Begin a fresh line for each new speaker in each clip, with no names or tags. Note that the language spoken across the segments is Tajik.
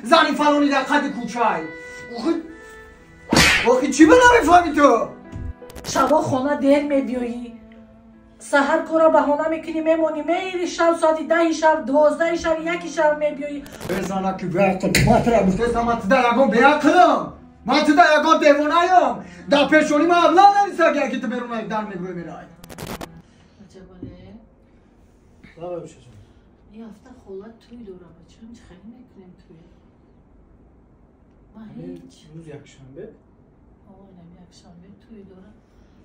Зани фалони дар қади кӯчай. Охи чӣ ба намефаҳмӣ ту?
Шабо хона дер мебиёӣ. Саҳар кора баҳона мекунӣ, мемонӣ, меири шаб соати 10 шаб, 12 шаб, 1 шаб мебиёӣ.
Зана ки беақл, ман тура гуфтаистам, ман туда ягон беақлам. Ман туда ягон девонаям. Дар пешонӣ ман аблаҳ нависагия ки ту берун дар мебурӯй мерай.
Ин ҳафта холат тӯй дора, бачам, чӣ хеле мекунем тӯй? Ман ҳеҷ.
Рӯз якшанбе?
Инам якшанбе тӯй дора.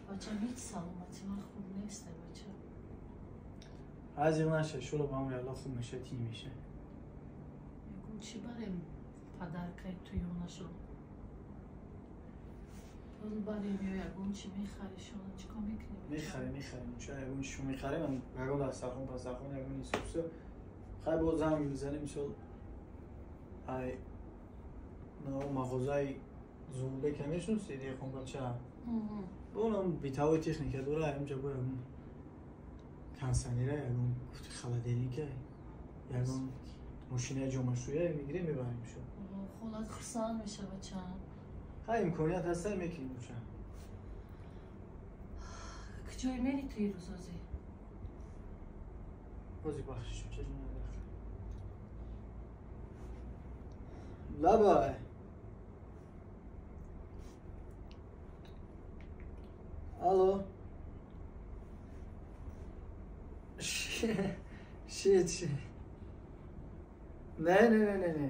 Бачам, ҳеҷ саломатӣ ман хуб нест, бачам.
Азиқ наша, шуро ба амри Аллоҳ хуб меша, тин меша.
Мегӯм чӣ барем падаркаи тӯёнашо? Пул барем ё ягон чӣ мехаришон? Чӣ кор мекунем?
Мехарем, мехарем. Ча ягон чӣ мехарем, ягон дастархон, пастархон, ягон исусу. Хай боз занг мезанем, мисол ай мағозаи Зулбека мешиносӣ, деҳқонбача? Онам битавои техника дора, ҳамҷа бо ягон консанера, ягон гуфти холодильника, ягон мошинаи ҷомашӯя мегирем, мебарем шо.
Холат хурсанд меша, бачам.
Хай имконият ҳаста мекунем бача.
Куҷое мери ту ирӯз озӣ?
Ози бахшиш, ча ҷон. Лабай. Алло. Шит, шит. Не, не, не, не, не.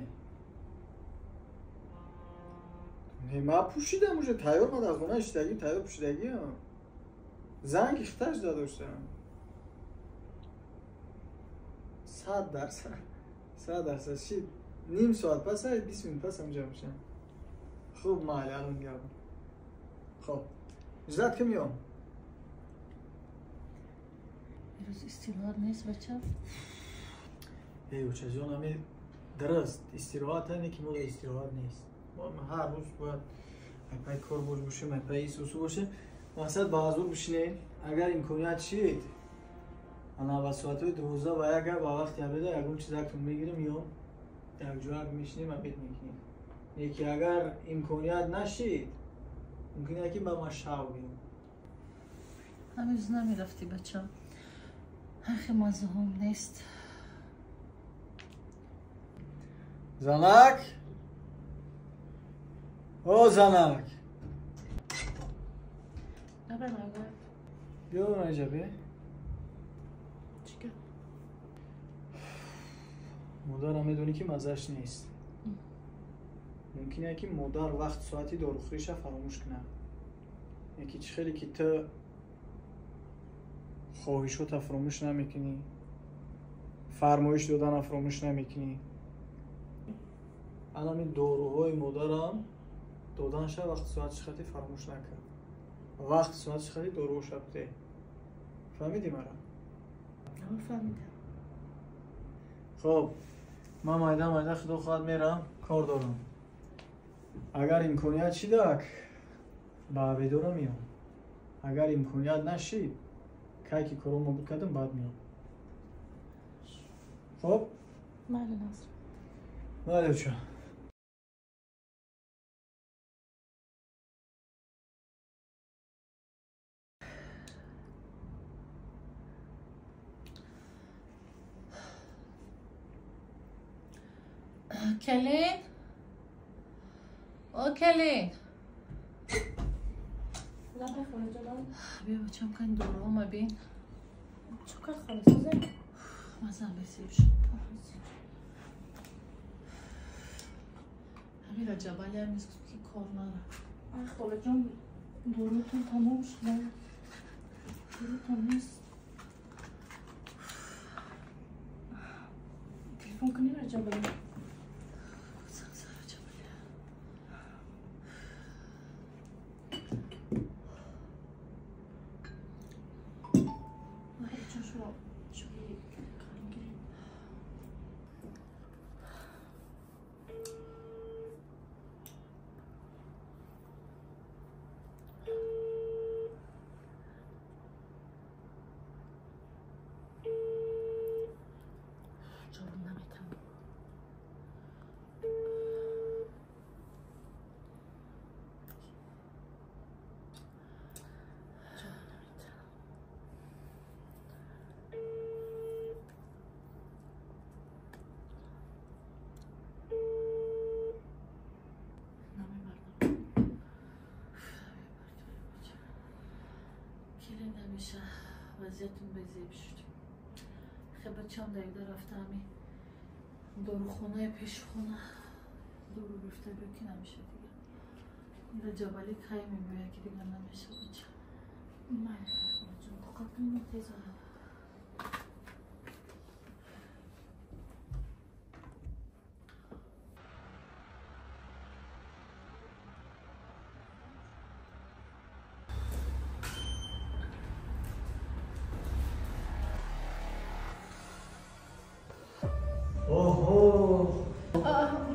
Не, ман пӯшидам уже, тайёр ман дар хона иштагӣ, тайёр пӯшидагиам. Занг ихташ задоштам. 100%. 100% шит. Ним соат пас, 20 минут пас ҳамҷа мешам. Хуб, майли, алон гап. Хоб. Ждать ки меом.
Ирӯз истироҳат нест, бача?
Эй, учаҷон, ами дуруст, истироҳат ҳаме ки мо истироҳат нест. Мо ҳар рӯз бояд айпай кор бош бошем, айпай исусу бошем. Мақсад ба ҳазур бишинем. Агар имконият шид, ана ба соатҳои 12 ва 1 ба вақти обеда ягон чизактон мегирем ё якҷоя мешинем, обед мекунем. Яке агар имконият нашид, мумкин ки ба ман шав биём.
Ҳанӯз намерафтӣ, бача. Ҳақи маззуҳум нест.
Занак? О, занак! Биё наҷа, бе.
Чӣ гап?
Модарам медонӣ ки маззаш нест. Мумкин ки модар вақт соати дорухӯриша фаромӯш кунад. Яки чӣ хеле ки ту хоҳишота фаромӯш намекунӣ, фармоиш додана фаромӯш намекунӣ. Анами доруҳои модарам доданша вақти соати хати фаромӯш накард. Вақти соати хати доруҳоша бде. Фаҳмидӣ мара?
Фаҳмидам.
Хоб, ман майда майда худо хоҳад мерам, кор дорам. Агар имконият шидак, ба обедора меом. Агар имконият нашид, кай ки коромо буд кардам, баъд меом. Хоб?
Майли, Наср.
Майли, уча.
Келин? О, Келин!
لبه خاله جانم.
بیا بچم کن دوروما بین.
چوکر خاله سوزه؟
مزم بسیر شد. همین رجب علی هم که کار نره.
آی خاله جان دوروتون تمام شده. دوروتون نیست. تلفن کنی رجب علی. намеша. Вазъиятум безеб шуд. Хе бачам давида рафта ҳами дорухонаи пеши хона дору гирифта биё ки намеша дига. Раҷабалӣ кай мебиёяд ки дига намеша бача. Майли хай холаҷон, тоқат кунед, тез ояд.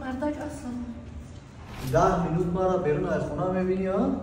Мардак аслан.
10 минут мара берун аз хона мебини, а?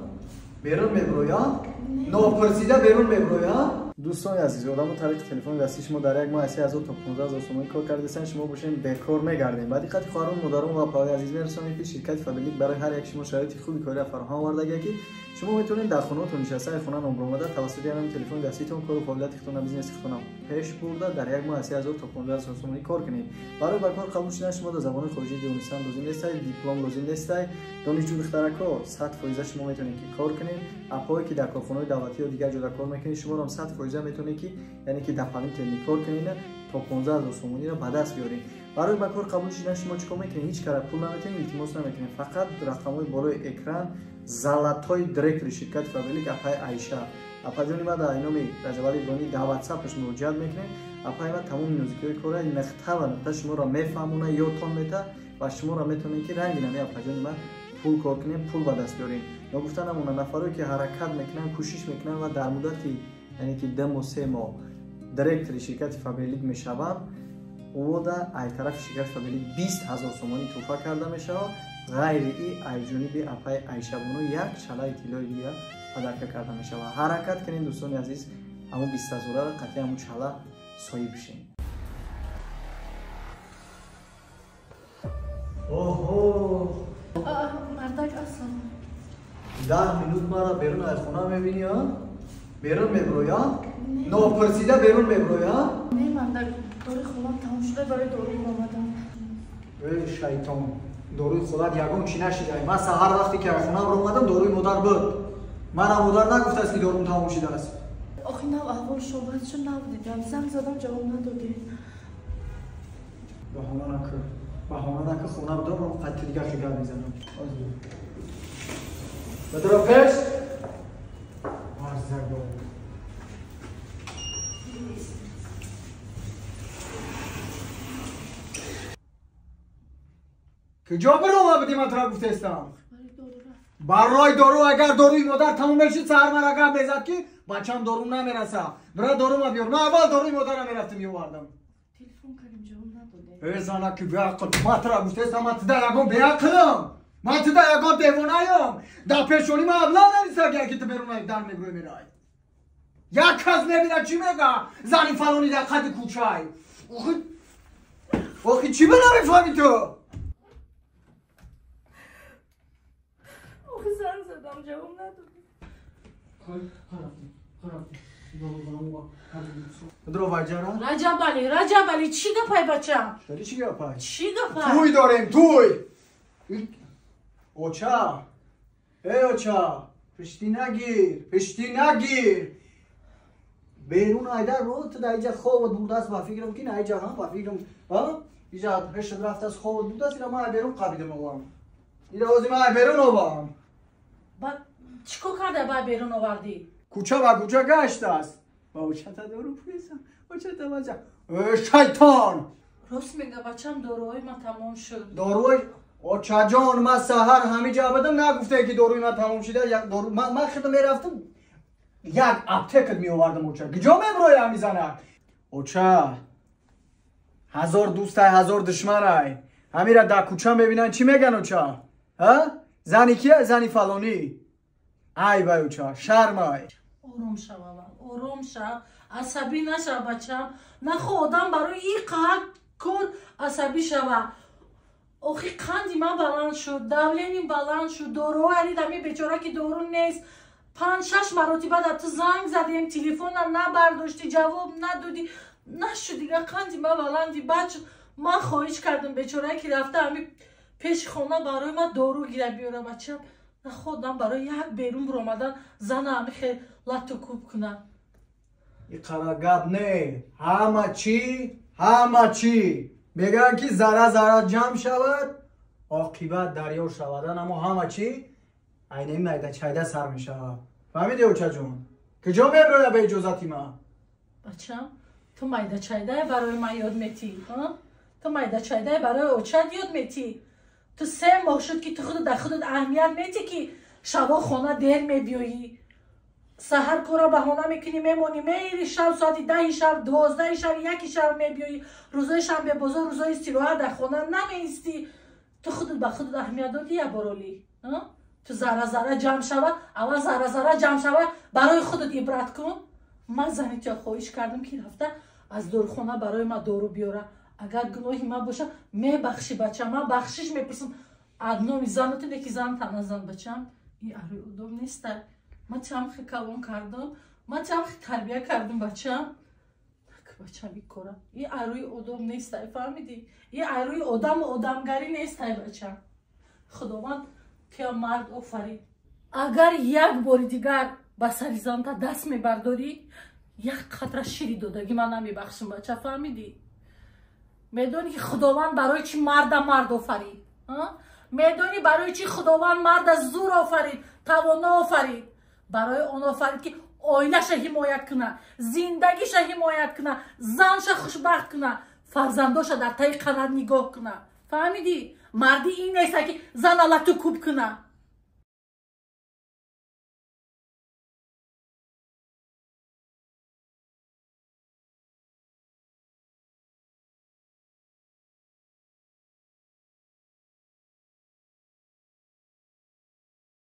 Берун меброя? Нопурсида берун меброя? Дӯстони азиз, одамо тариқи телефони дастии шумо дар як моҳ 3000 то 15000 сомонӣ кор кардастанд, шумо бошед бекор мегардем. Ба диққати хоҳарон, модарон ва апаҳои азиз мерасонем, ки ширкати Фаберлик барои ҳар як шумо шароити хуби кориро фароҳам овардагия, ки шумо метавонед дар хонаотон нишаста, хона номбаромада тавассути ҳамин телефони дастиитон кору фаъолияти худтона, бизнеси худтона пеш бурда дар як моҳ 3000 то 15000 сомонӣ кор кунед. Барои ба кор қабул шудан шумо дар забони хориҷӣ донистан лозим нестай, диплом лозим нестай. Донишҷӯ духтарако 100% шумо метавонед ки кор кунед. Апое ки дар корхонаҳои давлатӣ ё дигар ҷода кор мекунед, шуморо 100% метавонед ки яъне ки дополнительно кор кунед то 15000 сомониро ба даст биёред. Барои ба кор қабул шудан шумо чӣ кор мекунед? Ҳеҷ кара пул наметиҳед, илтимос намекунед. Фақат рақамҳои болои экран золотой директори ширкати Фаберлик апаи Айша. Апаҷони ма дар номи Раҷабалӣ Иброҳимӣ дар ватсапаш муроҷиат мекунед. Апаи ма тамоми нозукиҳои кора нуқта ва нуқта шуморо мефаҳмона, ёдтон мета ва шуморо метавонед ки ранги нами апаҷони ма пул кор кунед, пул ба даст биёред. Ногуфта намона, нафарое ки ҳаракат мекунанд, кӯшиш мекунанд ва дар муддати яъне ки 2 моҳ 3 моҳ директори ширкати Фаберлик мешаванд, ӯода ай тарафи ширкати Фаберлик 20000 сомонӣ тӯҳфа карда мешавад. Ғайри и ай ҷониби апаи Айшабону як шалаи тиллои дига падарка карда мешавад. Ҳаракат кунед дӯстони азиз, ҳамун 20000-ро қатъи ҳамун шала соҳиб шед. Оҳо!
Мардак аслан.
10 минут мара берун аз хона мебини, а? Берун меброя? Нопурсида берун меброя?
Не, мардак, доруи холам тамом шуда, барои доруи омадам.
Эй шайтон, доруи холат ягон чӣ нашидай. Ман саҳар вақте ки аз хонаам омадам, доруи модар буд. Манам модар нагуфтааст ки дорум тамом шудааст.
Охи нав аҳвол шобад шуд, нав дидам. Занг задам, ҷавоб надодӣ.
Баҳона накун. Баҳона накун, хона будам, қатъи дигар хел гап мезанам. Бадро пеш. Марзаго. Куҷо бирома будӣ, ман тура гуфтаистам? Барои дору. Агар доруи модар тамом мешид, саҳар мара гап мезад ки бачам дору намераса. Бира дорума биёр. Ман аввал доруи модара мерафтам меовардам.
Телефон кардем, ҷавоб надодӣ.
Э зана ки беақл, ман тура гуфтаистам, ман туда ягон беақлам. Ман туда ягон девонаям. Дар пешонӣ ман аблаҳ нависагия ки ту берун дар меброи мерай. Як кас мебинад чӣ мега? Зани фалони дар қади кӯчай. Охи чӣ ба намефаҳмӣ ту?
Охи занг задам, ҷавоб надодӣ. Раҷабалӣ, Раҷабалӣ, чӣ гапай бачам?
Чӣ гапай?
Чӣ гапай?
Туй дорем, туй! Оча! Эй оча! Пишти нагир, пишти нагир! Берун айдар ро, ту дар иҷа хобот бурдааст, ба фикрам ки на иҷа ҳам, ба фикрам, ҳа? Иҷа пешат рафтааст, хобот бурдааст, ира ман берун қабидам овам. Ира ози ман берун овам.
Ба чӣ кор карда ба берун овардӣ?
Кӯча ба кӯча гаштааст. Ба очата дору пӯсам, очата бача. Э шайтон!
Рост мега бачам, доруҳои ман тамом шуд.
Доруҳои очаҷон, ман саҳар ҳамиҷа будам, нагуфтае ки доруи ман тамом шуда. Ман худам мерафтам, як аптекат меовардам оча. Куҷо меброи ҳами занак? Оча, ҳазор дӯстай, ҳазор душманай. Ҳамира дар кӯча мебинанд, чӣ меган оча? Ҳа? Зани кия? Зани фалонӣ. Айбай оча, шармай.
Ором шав аввал, ором шав, асабӣ нашав бачам. Нахо одам барои ин қадар кор асабӣ шава. Охи қанди ман баланд шуд, давлениям баланд шуд, доруҳои арид ҳами бечора ки дору нест. 5-6 маротиба дар ту занг задем, телефонам набардоштӣ, ҷавоб надодӣ. Нашуд дига, қанди ман баланди бач. Ман хоҳиш кардам бечорае ки рафта ҳами пеши хона барои ман дору гира биёра бачам. Нахо одам барои як берун биромадан зана ҳами хел лату кӯб кунад.
Иқара гап не, ҳама чӣ, ҳама чӣ мегӯянд, ки зарра зарра ҷамъ шавад, оқибат дарё шавад. Амо ҳама чӣ айнами майда чайда сар мешавад. Фаҳмиди, очаҷон? Куҷо меброя ба иҷозати ман?
Бачам, ту майда чайдае барои ман ёд метӣ? Ту майда чайдае барои очат ёд метӣ? Ту 3 моҳ шуд, ки ту худат дар худат аҳамият метӣ, ки шабо хона дер мебиёӣ, саҳар кора баҳона мекунӣ, мемонӣ, меири, шаб соати 10-и шаб, 12-и шаб, 1-и шаб мебиёӣ. Рӯзои шанбе бозор, рӯзои истироҳат дар хона намеистӣ. Ту худат ба худат аҳамият додӣ яборолӣ? Ту зарра зарра ҷамъ шава, аввал зарра зарра ҷамъ шава, барои худат ибрат кун. Ман зани тя хоҳиш кардам, ки рафта аз дорухона барои ман дору биёра. Агар гуноҳи ман боша, мебахшӣ, бачам, ман бахшиш мепурсам аз номи занату, неки зан таназан. Бачам, и арои удоб неста. Ман чамхе калон кардам, ман чамхе тарбия кардам, бачам. Бачам, и кора и арои одоб нестай, фаҳмидӣ? И арои одаму одамгарӣ нестай, бачам. Худованд туя мард офарид. Агар як бори дигар ба сари занта даст мебардорӣ, як қатра шири додагӣ ман намебахшам, бача, фаҳмидӣ? Медонӣ, ки Худованд барои чӣ марда мард офарид? Медонӣ, барои чӣ Худованд марда зур офарид, тавоно офарид? Барои он офарид, ки оилаша ҳимоят куна, зиндагиша ҳимоят куна, занша хушбахт куна, фарзандоша дар таи қанат нигоҳ куна. Фаҳмидӣ? Марди ин неста, ки зана лату куб куна.